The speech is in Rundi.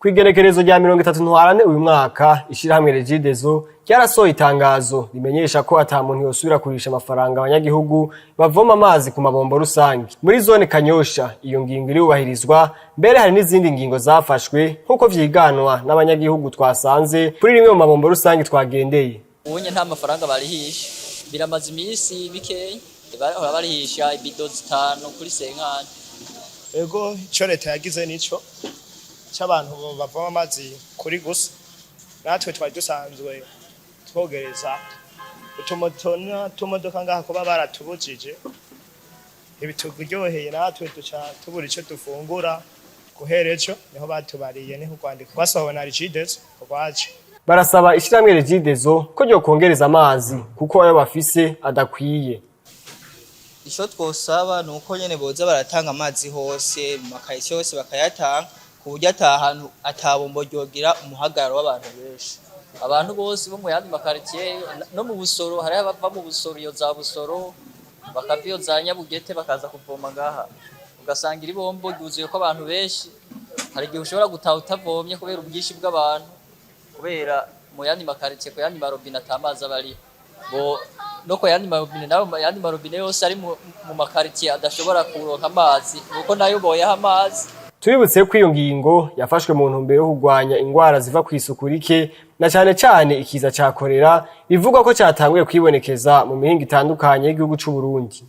Kw'igenekerezo rya 30 Ntwarante uyu mwaka, ishirahamwe Regideso ryarasohoye itangazo rimenyesha ko ata muntu yosubira kurisha amafaranga abanyagihugu bavoma amazi ku mabombo rusange. Muri zone Kanyosha iyo ngingo irubahirizwa, mbere hari n'izindi ngingo zafashwe nk'uko vyiganwa n'abanyagihugu twasanze kuri rimwe mu mabombo rusange twagendeye. Ubunye nta mafaranga barihisha, biramaze iminsi mikeya bahora barihisha ibido 5 kuri 50. Ego, ico leta yagize nico c'abantu bavoma amazi kuri gusa, natwe twari dusanzwe twogereza utumoto n'utumodoka ngaha, kuba baratubujije ntibituryoheye, natwe duca tubura ico dufungura. Guhera ejo niho batubariye, niho urwandiko rwasohowe na Regideso rwaje. Barasaba ishirahamwe Regideso ko ryokongereza amazi kuko ayo bafise adakwiye. Ico twosaba ni uko nyene boza baratanga amazi hose mu makaritsiye yose, bakayatanga ku buryo ata hantu atabombo ryogira umuhagararo w'abantu benshi. Abantu bose bo mu yandi makaritsiye no mu Busoro, hariho abava mu Busoro, iyo za Busoro, bakava iyo za Nyabugete, bakaza kuvoma ngaha, ugasanga iri bombo ryuzuyeko abantu benshi. Hari igihe ushobora gutaha utavomye kubera ubwinshi bw'abantu, kubera mu yandi makaritsiye ku yandi marobine ata mazi aba ariho, bo no ku yandi marobine nayo, yandi marobine yose ari mu makaritsiye adashobora kuronka amazi, nuko nayo boyaha amazi. Tubibutse ko iyo ngingo yafashwe mu ntumbero yo kurwanya ingwara ziva kw'isuku rike, na cane cane ikiza ca korera bivugwa ko catanguye kwibonekeza mu mihingo itandukanye y'igihugu c'u Burundi.